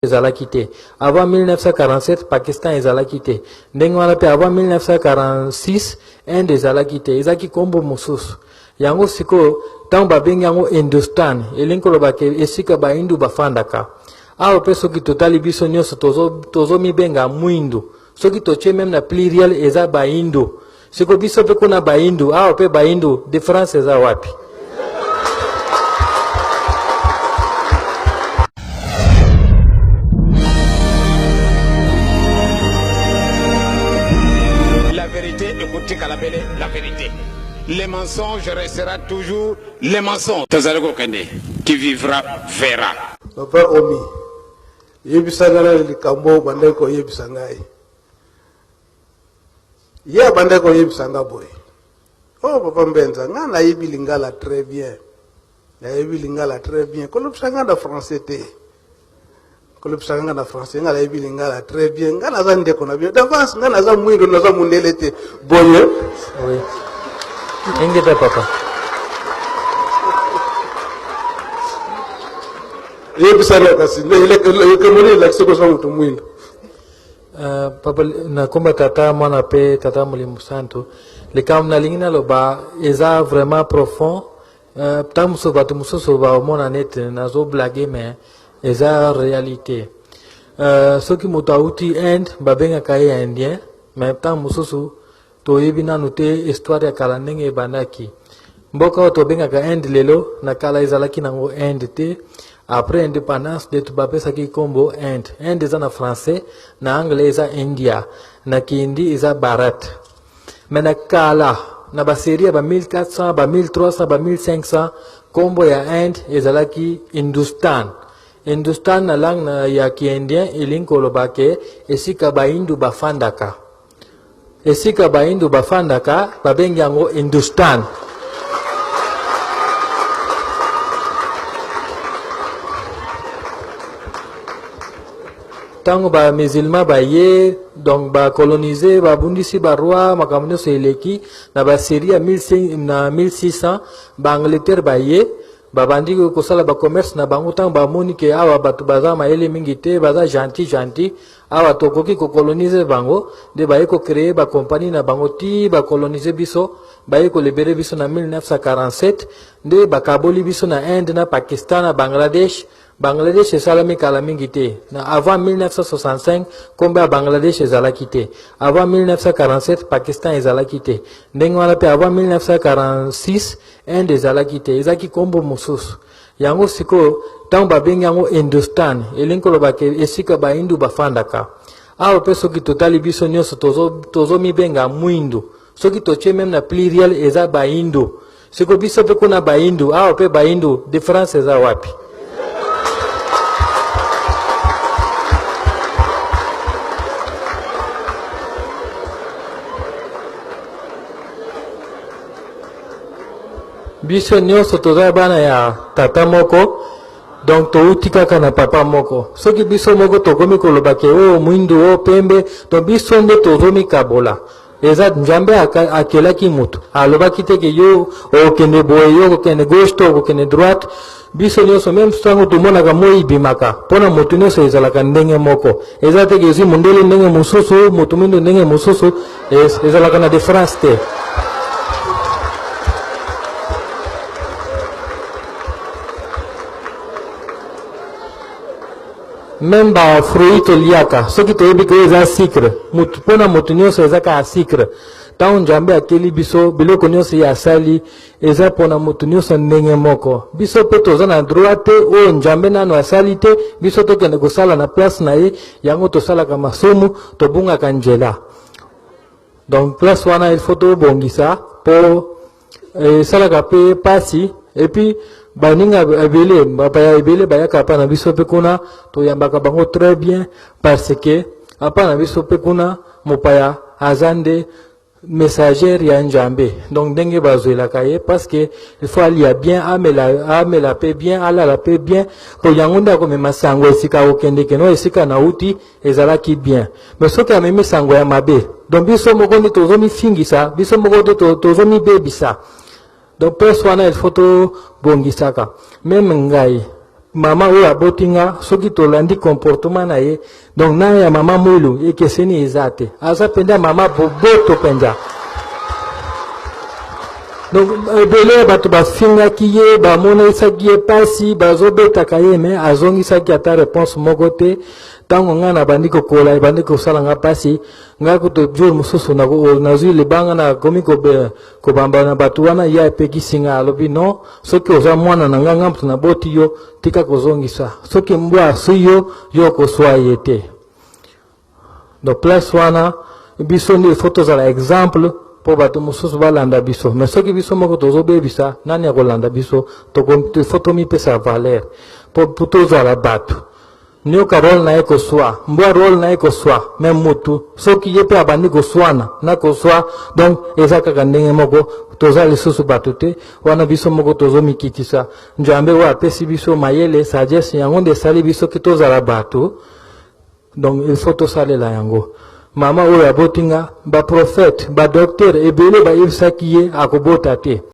Ezalaki te. Avant 1947, Pakistan ezalaki te. Ndenge wana pe avant 1946, Inde ezalaki te. Ezalaki kombo mosusu. Yango sikoyo, tango babengi yango Hindustan, elingi koloba ke esika ba Hindu bafandaka. Awa pe soki totali biso nionso tozo, tozomibenga mwindu. Soki totie meme na pluriel eza ba Hindu. Sikoyo biso pe kuna ba Hindu, awa pe ba Hindu, difference eza wapi? La verite ekotikala bele la verite. Le mensonge restera toujours le mensonge. Tozali kokende, qui vivra verra. Papa Omi, yebisa ngai nanu likambo oyo obandaki koyebisa ngai. Ye abandaki koyebisa nga boye, Oh papa Mbenza, nga nayebi lingala très bien, nayebi lingala très bien, kolobisa nga na français te, kolobisa nga na français, nga nayebi lingala très bien, nga naza ndeko na bino d'avance, nga naza mwindo, naza mundele te, boye. Oui. Ingeta papa. Yebisa nga kasi, eleki elakisi koza moto mwindo. Uh, papa na komba tata mwana pe tata molimo santu likambo nalingi naloba eza vraiment profond. Ntango mosusu bato mosusu baomona neti nazoblage, mais eza réalité. Soki moto auti Inde babengaka ye indien, mais ntango mosusu toyebi nanu te histoire ya kala ndenge ebandaki. Mboka oyo tobengaka Inde lelo, na kala ezalaki nango Inde te. Après independance nde bapesaki kombo Inde. Inde eza na français, na anglais eza India, na kihindi eza Bharat. Mais na kala, na ba serie ya ba 1400, ba 1300, ba 1500, kombo ya Inde ezalaki Hindustan. Hindustan na langue ya kiindien elingi koloba ke esika ba Hindu bafandaka. Esika ba Hindu bafandaka babengi yango Hindustan. Tango ba musulman baye, donc ba coloniser, babundisi ba roi, makambo nyonso eleki na ba Syrie ya na 1600, ba Angleterre baye, Babandi kosala ba commerce na bango tango bamoni ke awa bato baza mayele mingi te, baza gentil gentil, awa tokoki ko coloniser bango, nde baye ko creer ba compagnie na bango ti ba coloniser biso, baye ko liberer biso na 1947, nde bakaboli biso na Inde na Pakistan na Bangladesh. Bangladesh esalami kala mingi te, na avant 1965 kombo ya Bangladesh ezalaki te, avant 1947 Pakistan ezalaki te, ndenge wana pe avant 1946 Inde ezalaki te, ezalaki kombo mosusu. Yango sikoyo tango babengi yango Hindustan, elingi koloba ke esika ba Hindu bafandaka. Awa pe soki totali biso nionso tozo tozomibenga mwindu. Soki totie meme na pluriel eza ba Hindu. Sikoyo biso pe kuna ba Hindu, awa pe ba Hindu, difference eza wapi? Biso nionso toza bana ya tata moko, donc towuti kaka na papa moko. Soki biso moko tokomi koloba ke oyo mwindu, oyo pembe, donc biso nde tozomikabola. Eza Nzambe akelaki mutu, alobaki te ke yo okokende boye, yo okokende gauche to okokende droite. Biso nionso meme tango tomonaka moyi ebimaka, pona mutu nionso ezalaka ndenge moko. Eza te ke ozwi mundele ndenge mosusu, mutu mwindu ndenge mosusu, ezalaka na difference te. Meme ba fruits toliaka, soki toyebi ke oyo eza sucre, mutu pona mutu nionso eza kaka sucre. Tango Nzambe akeli biso, biloko nionso ye asali eza pona mutu nionso ndenge moko. Biso pe toza na droit te oyo Nzambe nanu asali te, biso tokende kosala na place na ye, yango tosalaka masumu, tobungaka nzela. Donc place wana il faut tobongisa po esalaka pe pasi, et puis baninga ebele, bapaya ebele bayaka apa na biso pe kuna, toyambaka bango très bien parce que apa na biso pe kuna mopaya aza nde messager ya Nzambe. Donc ndenge bazwelaka ye parce que il faut alia bien, amela, amela pe bien, alala pe bien, po yango nde akomema sango esika akokende keno esika nauti ezalaki bien. Mais soki amemi sango ya mabe, donc biso moko nde tozomifingisa, biso moko nde tozomibebisa. Donc place wana il faut tobongisaka. Meme ngai Mama oyo aboti nga, soki tolandi comportement na ye, donc na ya mama Mwilu ekeseni eza te. Aza mpenza mama boboto mpenza. Donc ebele ya bato bafingaki ye, bamonisaki ye pasi, bazobetaka ye, me azongisaki ata réponse moko te. Ntango ngai nabandi kokola, ebandi kosala nga pasi. Ngai kutu jour mosusu nazwi libanga, nakomi kobamba na bato wana, ye apekisi ngai, alobi non, soki oza mwana na ngai, ngai moto naboti yo, tika kozongisa. Soki mbwa aswi yo, yo okoswa ye te. Donc place wana biso nde ifo tozala exemple mpo bato mosusu balanda biso. Mais soki biso moko tozobebisa, nani akolanda biso? Ifo tomipesa valeur mpo tozala bato. Nyoka role na ye koswa, mbwa role na ye koswa, me mutu soki ye mpe abandi koswana na koswa, donc eza kaka ndenge moko, toza lisusu bato te. Wana biso moko tozomikitisa. Nzambe oyo apesi biso mayele, sagesse, yango nde esali biso ke tozala bato. Donc il faut tosalela yango. Mama oyo aboti nga, baprophète, badocteur ebele bayebisaki ye akobota te.